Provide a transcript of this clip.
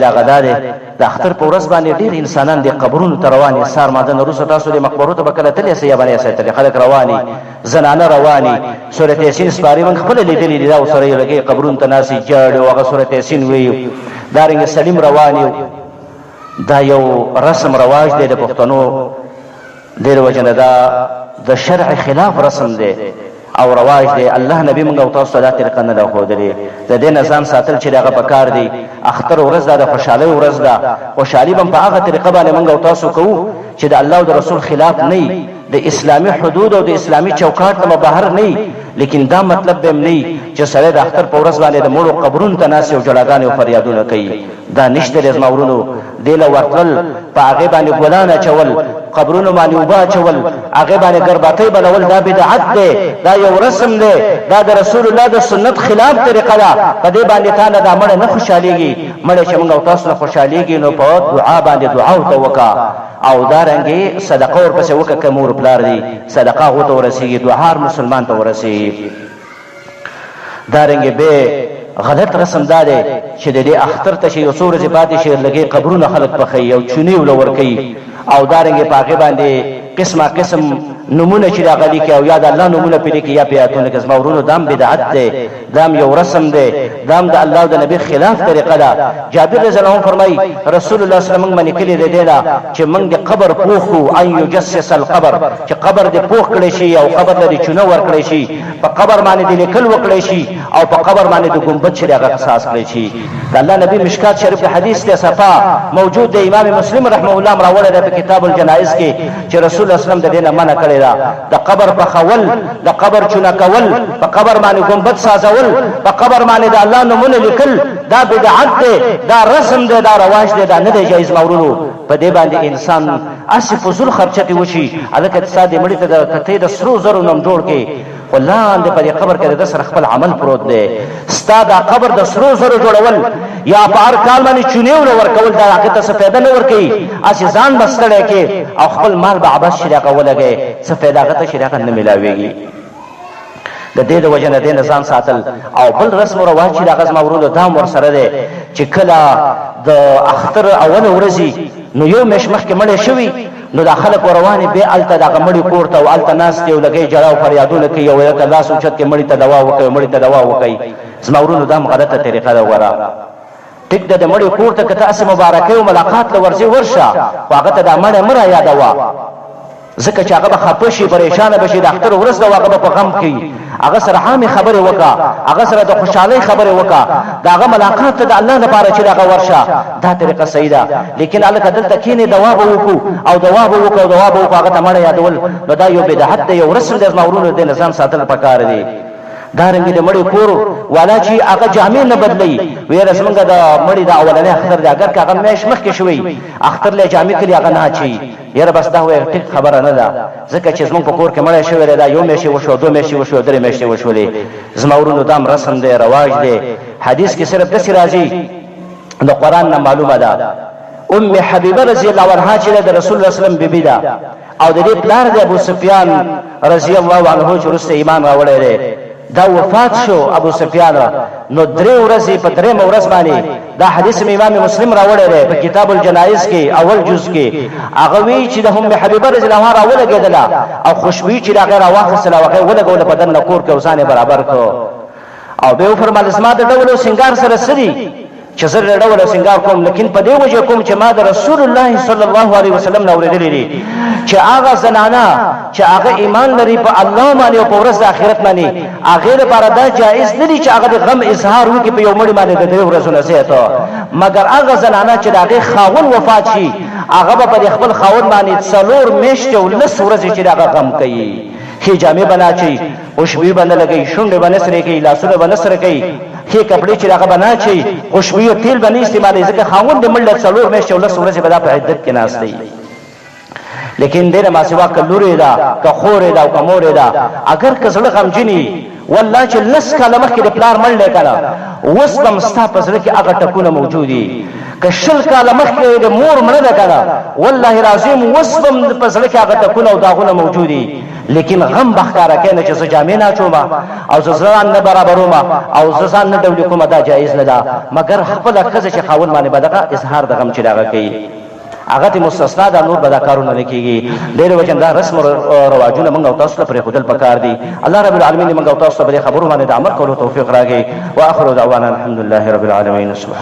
دغه دا دی، د اختر په ورځ باندې ډېر انسانان د قبرونو ته روان دي. سهار ماده نه وروسته تاسو د مقبرو ته به کله تللی سئ یا به نه یاست تللی؟ خلک روان دي، زنانه روان دي، سورت یاسین سپاري. موږ خپله لیدلي دي، دا ورسره یې لګوي، قبرونو ته ناست دي، ژاړي او هغه سورت یاسین وایي. دارنګه سړي هم روان یو. دا یو رسم رواج دی د پښتنو، دې وجه نه دا د شرع خلاف رسم دی او رواج دی. الله نبی موږ او تاسو ته دا طریقه نه ده ښودلې. د دې نه ځان ساتل چې دغه پکار دی. اختر ورځ ده، د خوشحالۍ ورځ ده. خوشحالي به هم په هغه طریقه باندې موږ او تاسو کوو چې د الله او د رسول خلاف نه وي، د اسلامي حدود او د اسلامي چوکاټ نه به بهر نه وي. لیکن دا مطلب به هم نه وي چې سړی د اختر په ورځ باندې د مړو قبرونو ته ناست او ژړاګانې او فریادونه کوي. دا نشته دی زما ورونو. دې له ورتلل، په هغې باندې ګلان اچول، قبرونو باندې اوبه اچول، هغې باندې ګربتۍ بلول، دا بدعت دی، دا یو رسم دی، دا د رسول الله د سنت خلاف طریقه ده. په دې باندې تا نه دا مړی نه خوشحالېږي. مړی چې موږ او تاسو نه خوشحالېږي نو په دعا باندې دعا ورته وکړه او دارنګې صدقه ورپسې وکړه. که مور پلار دی، صدقه هغو ته ورسېږي، دعا هر مسلمان ته ورسېږي. دارنګه به غلط رسم دا دی چې د دې اختر ته چې یو څو ورځې پاتې شي، لږې قبرونه خلک پخوي او چونې له ورکوي او دارنګه په هغې باندې قسمه قسم نومونه چې راغه لیکي او یا د الله نومونه پرې لیکي یا پې آیتونه لیکي. زما ورونو، دا هم بدعت دی، دا هم یو رسم دی، دا هم د الله او د نبي خلاف طریقه ده. جابر رضی الله عنه فرمایي، رسول الله صلی الله علیه وسلم موږ منې کړي دی دې نه چې موږ د قبر پوخ کړو، ان یجسس القبر، چې قبر دې پوخ کړی شي او قبر له دې چونه ورکړی شي، په قبر باندې د لیکل وکړی شي او په قبر باندې د ګنبد چې هغه قصاص کړی شي. د الله نبی مشکات شریف د حدیث ته صفا موجود دی، امام مسلم رحمه الله هم راوړی دی په کتاب الجنائز کې چې رسول الله اسلام د دې نه منع کړې ده. د قبر پخول، د قبر چونه کول، په قبر باندې ګنبد سازول، په قبر باندې د الله نومونه لیکل، دا بدعت دی، دا رسم دی، دا رواج دی، دا نه دی جایز. مورونو، په دې باندې انسان هسې فضول خرچه دې وشي. هلکه ستا دې مړي ته د کتۍ د سرو زرو نوم جوړ کې، خو لاندې په دې قبر کې د ده سره خپل عمل پروت دی. ستا دا قبر د سرو زرو جوړول یا په هر کال باندې چونې له ورکول، دا هغې ته څه فایده نه ورکوي. هسې ځان به ستړی کې او خپل مال به عبث چې هغه ولګوې، څه فایده هغه ته چې هغه نه میلاویږي. د دې د وجې نه دې نه ځان ساتل. او بل رسم او رواج چې د هغه زما ورونو دا هم ورسره دی چې کله د اختر اوله ورځ نو یو میاشت مخکې مړی شوي، نو دا خلک وروانې بیا هلته د هغه مړي کور ته او هلته ناست دي او لګی ژړا او فریادونه کوي او هلته لاس اوچت کوي، مړي ته دوا وکوي، مړي ته دوا وکوي. زما ورونو، دا هم غلطه طریقه ده. وګوره، ټیک ده، د مړي کور ته که ته هسې مبارکۍ او ملاقات له ورځې ورشه، خو هغه ته دا مړی مه رایادوه، ځکه چې هغه به خپه شي، پریشانه به شي. د اختر ورځ ده او هغه به په غم کې. هغه سره عامې خبرې وکړه، هغه سره د خوشحالۍ خبرې وکړه، د هغه ملاقات ته د الله لپاره چې هغه ورشه، دا طریقه صحیح ده. لیکن هلکه دلته کښېنې، دوا به وکړو او دوا به وکړو او دوا به وکړو، هغه ته مړی یادول، نو دا یو بدعت دی، یو رسم دی. زما ورونو، د دې نه ځان ساتل پکار دي. دارنګه د مړي کور والا چې هغه جامې نه بدلوي، ویره زمونږ د مړي د اولنی اختر دی، اګر که هغه میاشت مخکې شوی اختر له جامې کړي هغه نه اچوي. یاره بس دا وایه ټیک خبره نه ده، ځکه چې زمونږ په کور کې مړی شوی دی، دا یو میاشت وشو، دوه میاشتې وشو، درې میاشتې وشولې. زما ورونو، دا هم رسم دی، رواج دی. حدیث کې صرف داسې راځي، د قرآن نه معلومه ده، ام حبیبه رضی الله عنها چې د رسول الله صلی الله علیه وسلم بیبي ده او د دې پلار دی ابو سفیان رضی الله عنه چې وروسته ایمان راوړی دی، دا وفات شو ابو سفیان، نو درې ورځې په درېیمه ورځ باندې، دا حدیث هم امام مسلم راوړی دی په کتاب الجنایز کې اول جز کې، هغه وی چې د ام حبیبه رضی الله عنها راولګېدله او خوشبويي چې د هغې راواخیستله او هغې ولګوله په دننه کور کې او ځان یې برابر کړ او به وفرمایل، زما د ډول او سینګار سره څه دي چې زه د ډول او سینګار کوم؟ لیکن په دې وجه کوم چې ما د رسول الله صلی الله علیه وسلم نه اورېدلي دي چې هغه زنانه چې هغه ایمان لري په الله باندې او په ورځ د آخرت باندې، هغې لپاره دا جایز نه دي چې هغه د غم اظهار وکړي په یو مړي باندې د درې ورځو نه زیات، مګر هغه زنانه چې د هغې خاوند وفات شي، هغه به په خپل خاوند باندې 4 میاشتې او 10 ورځې چې هغه غم کوي. ښې جامې به نه اچوي، خوشبويي به نه لګوي، شونډې به نه سرې کوي، لاسونه به نه سره کوي، ښې کپړې چې هغه به نه اچوي، خوشبويي او تیل به نه استعمالوي، ځکه خاوند یې مړ دی، 4 میاشتې او 10 ورځې به دا په عدت کې ناست دی. لیکن دې نه ماسوا که لور یې ده، که خور یې ده او که مور یې ده، اګر که زړه غمجن وي، والله چې 10 کاله مخکې د پلار مړ دی که نه، اوس به هم ستا په زړه کې هغه ټکونه موجود وي. که 20 کاله مخکې د مور مړه ده که نه، والله العظیم اوس به هم په زړه کې هغه ټکونه او داغونه موجود وي. لیکن غم به ښکاره کوې نه چې زه جامې نه اچوم او زه ځان نه برابروم او زه ځان نه ډولي کوم، دا جایز نه ده. مګر خپله ښځه چې خاوند باندې به دغه اظهار د غم چې دغه کوي، هغه ته مستثنا ده، نور به دا کارونه نه کېږي. ډېرې وجه دا رسم او رواجونه موږ او تاسو ته پرېښودل پکار دي. الله رب العالمین دې موږ او تاسو ته په دې خبرو باندې د عمل کولو توفیق راکړي. واخر دعوانا الحمدلله رب العالمین. سبحان